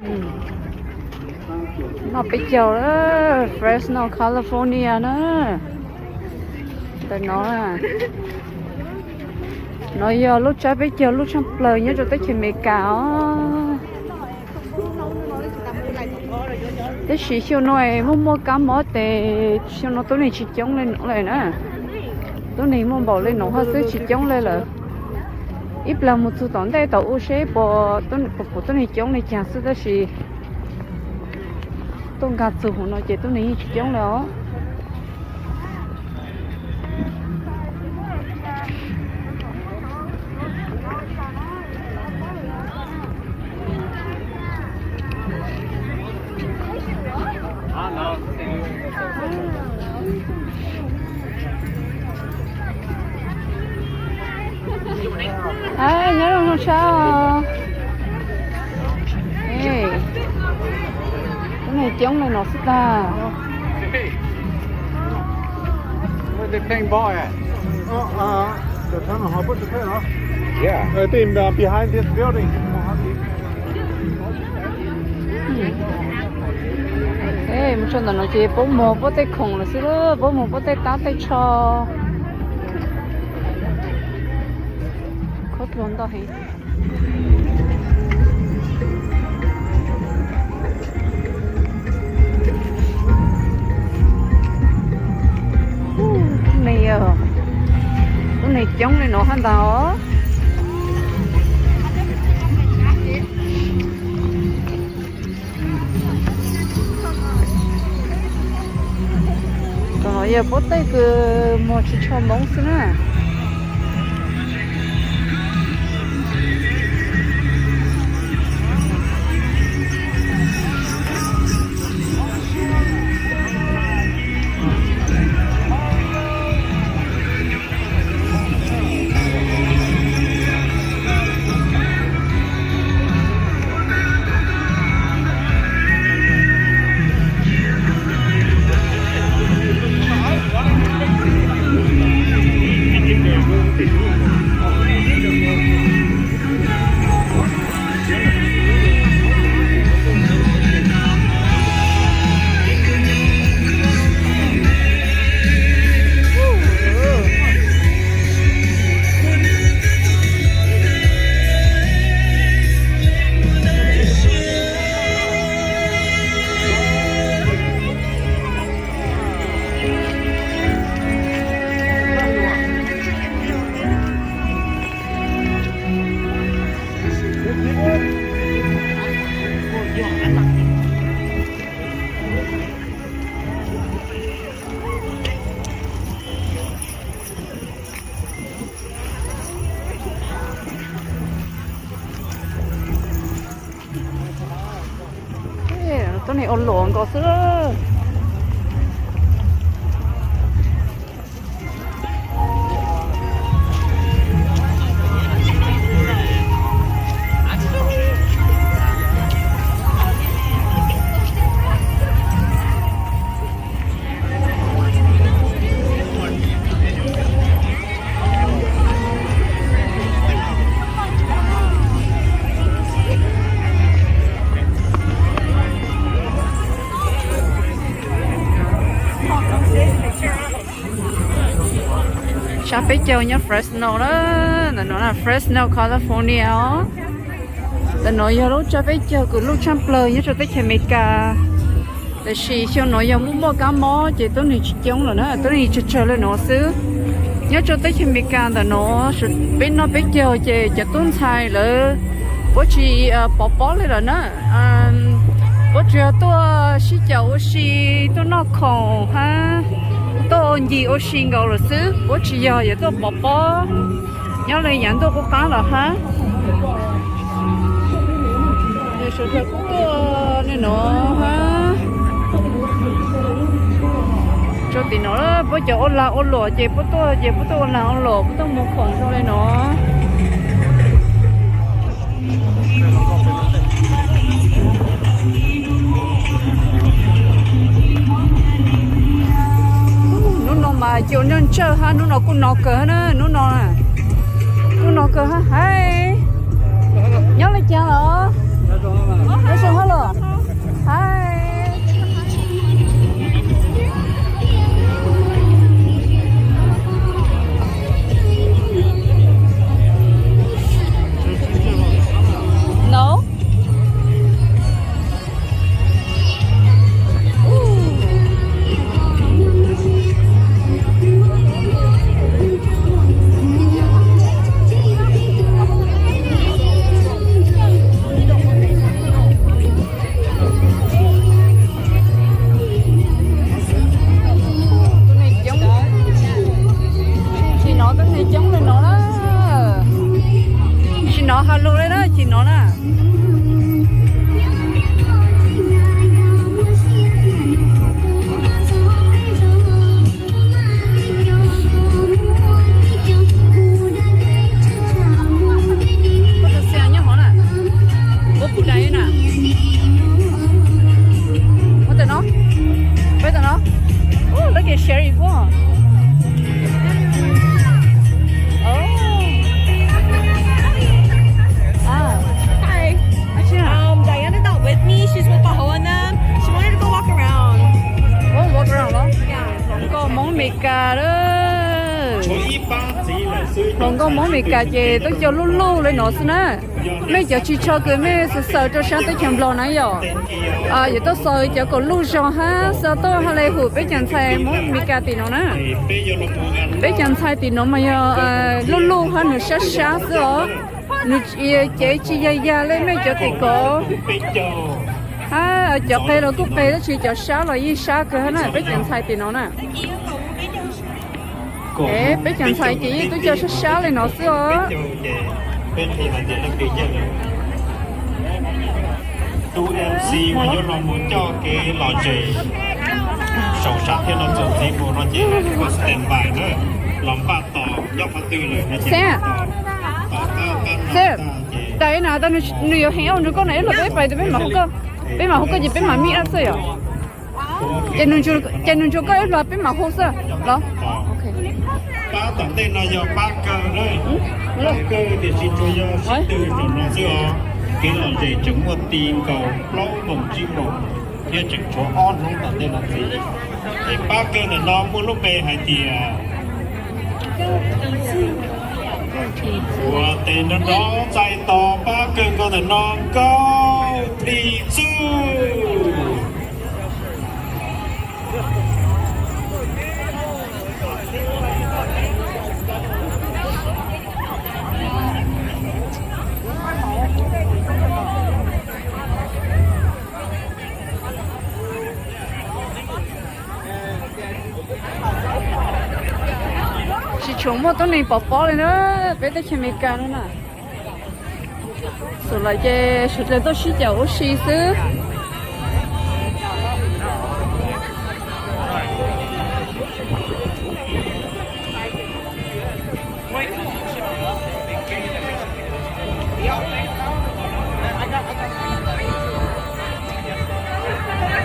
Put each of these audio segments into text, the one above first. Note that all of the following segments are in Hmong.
Noj peb caug, Fresno, California na. Ntawm no, no yog lub tsab peb caug lub tshaj plaws nyob rau teb chaws Amelikas os. Tab sis xyoo no muaj muaj kab mob ces xyoo no tuab neeg tsis coob li no lawm na. Tuab neeg muaj npaum li no xwb tsis coob li lawm. Ib plag mus txug tom ntej tom ub seb puas, puas tuab neeg coob li cas xwb tab sis tuaj nkag txug hauv no ces tuab neeg yeej tsis coob li os. Nyob zoo sab os. Tuab neeg coob li no xwb tag. Mus txog ntawm no ces puab muag puab tej khoom lawm xwb, puab muag puab tej tab tej tsho. Khaub dluag ntau heev. Tuab neeg, tuab neeg coob li no hab ntag os. Tom no yog puab tej kws muag tsis tsho Hmoob xwb na. Tuab neeg ua luam nkaus xwb. Tsab peb caug nyob Fresno na, ntawm no na Fresno, California os. Ntawm no yog lub tsab peb caug kws lub tshaj plaws nyob rau teb chaws Amelikas. Tab sis xyoo no yog muaj muaj kab mob ces tuab neeg tsis coob lawm na, tuab neeg tsawg tsawg li no xwb. Nyob rau teb chaws Amelikas ntawm no peb noj peb caug ces cov tub ntxhais lawv puab tsis pov pob li lawm na. Puab tsuas yog tuaj sib caum ua si, tuaj noj khoom hab tuaj ua ncig ua si nkaus lawm xwb, puab tsis yog yuav tuaj pov pob nyob li yav ntuj qub qab lawm hab. Sawv daws kuj tuaj li no hab. Tso tim no puab cov ua lag ua luam ces puab tuaj ces puab tuaj ua lag ua luam, puab tuaj muag khoom zoo li no. Hnub no mas cua ntsawj ntsawj hab, hnub no kuj no kawg hab na, hnub no kuj no kawg hab hab. Nyob li cas los? Meskas lawm. Hluas nkauj Hmoob Meskas ces tuaj coj luj luj li no xwb na. Mej cov tsis tshua kws mej xaws xaws rau sab teb chaws Nplog na yom. Yuav tuaj xaws cov kaum luj zog hab xaws tuaj hab le hum peb cov ntxhais Hmoob Meskas tim no na. Peb cov ntxhais tim no mas yog luj luj hab nws sab sab xwb os. Nws cev tsis yag yag le mej cov tim kov. Hab cov qe los kuj qe tab sis cov sab los yeej sab kawg hab na peb cov ntxhais tim no na. Peb cov ntxhais ces yeej tuaj coj sab sab li no xwb os. Tus MC uas yuav los mus coj kev lom zem saum sab thiaj no txuas ntxiv mus no ces ua standby na, los npaj tos nyob qhov twg lawm no ces. Sir, daim na, nws yuav heev ua nrug koj na, ib los peb pais peb mam hu koj, peb mam hu koj ces peb mam meet up xwb yom. Ces nws ntsug koj ib los peb mam hu xwb los. Pab tom ntej no yog pab kawg na, pab kawg tiam sis tsuas yog sib tw zaum no xwb os. Kev lom zem tseem muaj ti nkaus plaub moos tsib moos thiab tseem tshuav ob hnub tom ntej no ntxiv. Es pab kawg ntawm no muaj lub npe hais tias ua tes nrov nrov txais tos pab kawg nkaus ntawm no, Nkauj Plis Txuj. Tsis tshua muaj tuab neeg pov pob li na, peb teb chaws Amelikas no na. Xub lawm ces sawv daws tuaj sib caum ua si xwb.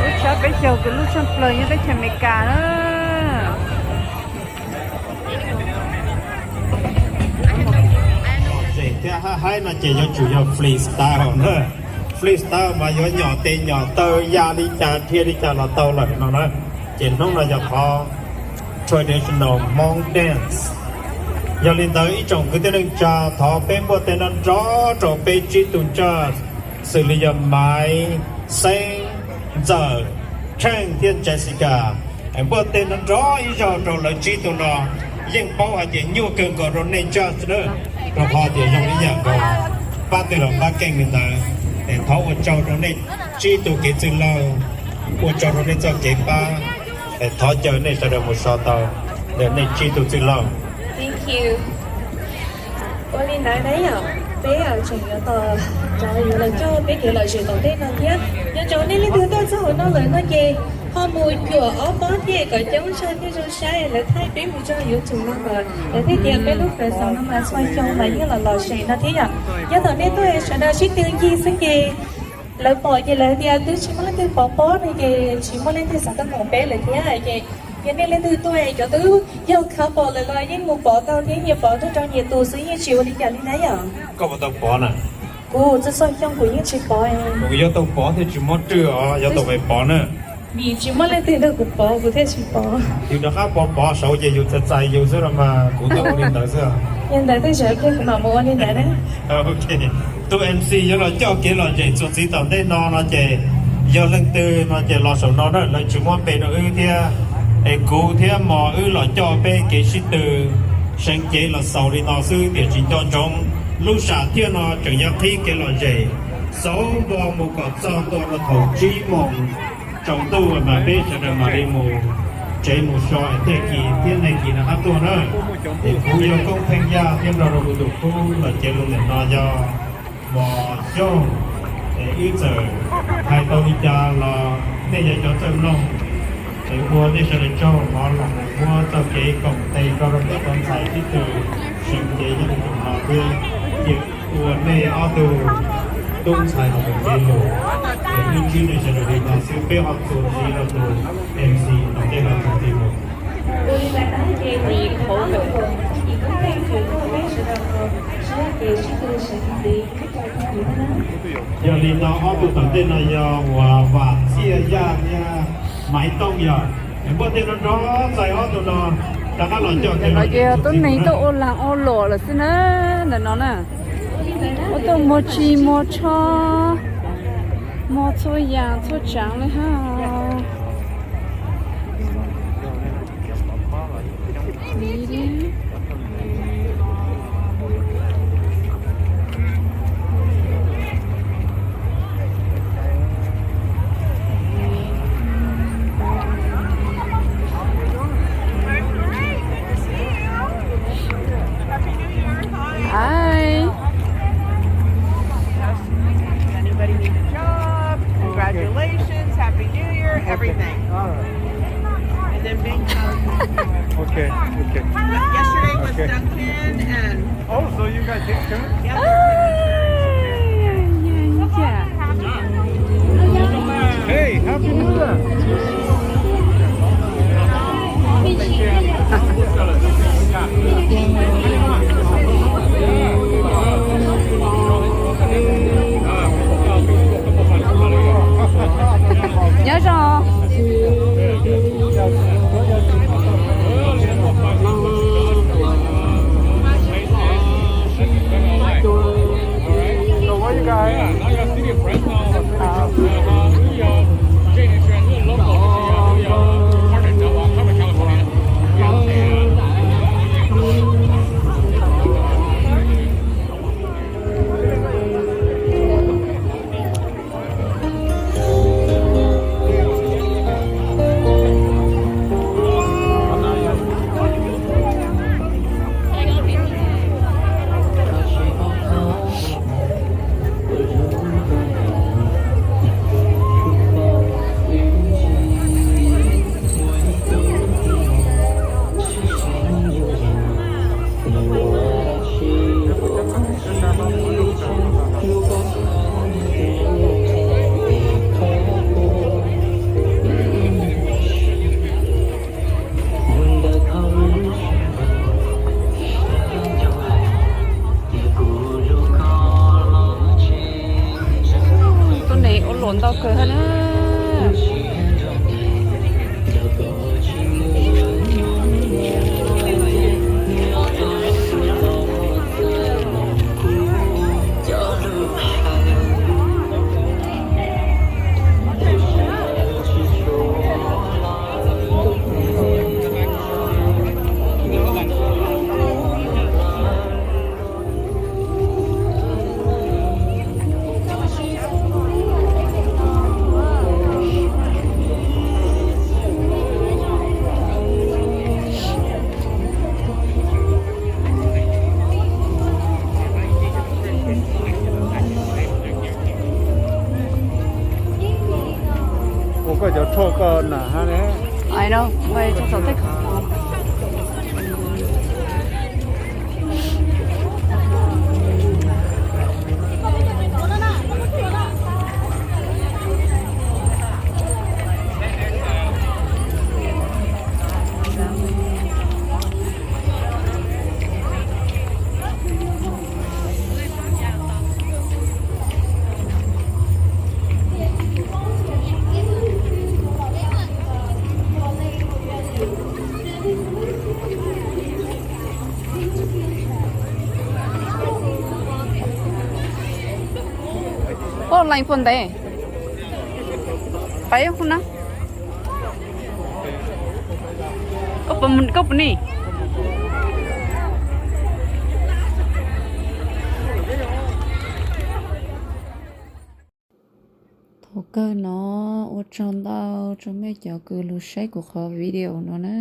Lub tshab peb caug kws luj tshaj plaws nyob teb chaws Amelikas na. Thiab hab haib no ces yuav tsum yog freestyle na. Freestyle mas yuav nyom tes nyom taw ya li cas dhia li cas los tau lawm no na. Ces hnub no yog qhov traditional Hmong dance. Yog li ntawd ib tsoom kwv tij neej tsa thov peb npuaj tes nrov nrov rau peb tsib tug judge xws li yog Maiv, Xeeb, Ntxawm, Tsheej thiab Jessica. Npuaj tes nrov nrov ib zaug rau lawv tsib tug no, yeej paub hais tias nyuaj kawg nkaus rau nej judge na, rau qhov tias zoo ib yam nkaus pab twg los pab keej li ntawd. Es thov ua tsaug rau nej tsib tug kev txwj laug, ua tsaug rau nej txoj kev pab. Es thov caw nej sawv daws mus so tau ntawm nej tsib tug txwj laug. Ua li ntawd na yom, peb tseem yuav tos cov yuav los coj peb kev lom zem tom ntej no thiab. Nco ntsoov nej leej twg tuaj txog hauv no lawm no ces ho mus cuam ob pob thiab kom coob zog thiaj zoo saib, lawv thaij peb mus txog YouTube no mas lawv thiaj tias peb lub fam xaus no mas txhua xyoo mas yeej los lom zem no thiab yom. Nyob thaum nej tuaj sawv daws sib tw ncig xwb ces lawv pom ces lawv tias twb tsis muaj leej twg pov pob no ces tsis muaj leej twg xav tuaj koom peb lawm thiab ces yog nej leej twg tuaj cov twb yog couple lawm los yeej mus pov tau thiab, nyias pov tuaj rau nyias tus xwb yeej tsis ua li cas li na yom. Koj puas tau pov na? Kuv txoj xoj xyoo kuv yeej tsis pov. Kuv yuav tau pov thiaj tsis mob rwj os, yuav tau pov na. Vim tsis muaj leej twg nrog kuv pov kuv thiaj tsis pov. Yus rov qab pov pov saud ces yus txais txais yus xwb los mas kuv tuaj ua li ntawd xwb. Yog ntawd tej zaum kuv mam mus ua li ntawd na. Tus MC yuav los coj kev lom zem txuas ntxiv tom ntej no no ces yog leej twg no ces los saum no na, lawv tsis muab npe rau wb thiab. Es kuv thiab Mos wb los coj peb kev sib tw seev cev los xaus li no xwb tiam sis nco ntsoov lub sam thiaj no tseem yuav qhib kev lom zem xauv npo mus kom txog ntua rau thaum tsib moos tsaus ntuj mas peb sawv daws mam li mus tsev mus so es tej kis thiab nej kis rov qab tuaj na. Es kuv yog Koob Pheej Yaj thiab nrog rau kuv tus khub los cev lus ntawm no yog Mos Xyooj. Es wb txawm hais tau li cas los nej yog cov txawj mloog. Es ua nej sawv daws tsaug thov los mus muab txoj kev koom tes rau rau peb cov ntxhais sib tw seev cev nyob rau saum no thiab. Cia ua nej ob tug tub ntxhais los mus cev lus, es wb ntsib nej sawv daws li no xwb peb ho txuas ntxiv rau tus MC tom ntej no txuas ntxiv mus. Yog li no ob tug tom ntej no yog uas Vam Txiaj Yaj thiab Maiv Tooj yog. Ntawm no ces tuab neeg tuaj ua laag ua luam lawm xwb na. Ntawm no na, ua tuaj muag tshis muag tsho, muag txhua yaam txhua tsaav le hab. Hi. Anybody need a job? Congratulations, Happy New Year, everything. All right. And then being Okay, okay. Yesterday was Okay. Duncan and Oh, so you guys take turns? Hey, Happy New Year! Nyob zoo. So what you guys? Tuab neeg ua luam ntau kawg hab na. Ua koj cov tshuaj koj nam hab ne. Koj lees puas ntev? Pab ib hnub na. Koj puas ni? Thaum kawg no, ua tsaug ntau rua mej cov kws lug saib kuv qhov video no na.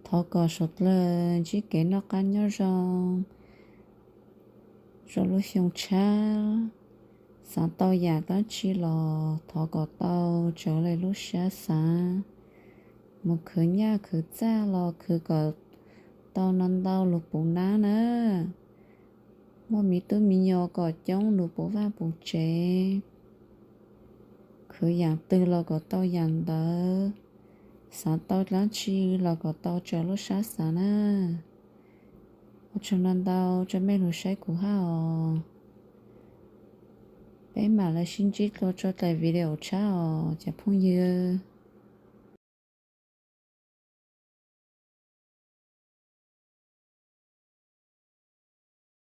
Thov kom suav dlawg ntsib kev noj qab nyob zoo rua lub xyoo tshab. Xaav tau yaam dlaab tsi los thov kom tau raws le lub sab xaav. Moog khwv nyaj khwv txaj los khwv kom tau ntau ntau lug puv nab na. Muaj miv tub miv nyuas kom coob lug puv vaaj puv tsev. Khwv yaam twg los kom tau yaam ntawd. Xaav tau dlaab tsi los kom tau raws lub sab xaav na. Ua tsaug ntau ntau rua mej lug saib kuv hab os. Peb maam le sib ntsib dlua rua daim video tshab os cov phooj ywg.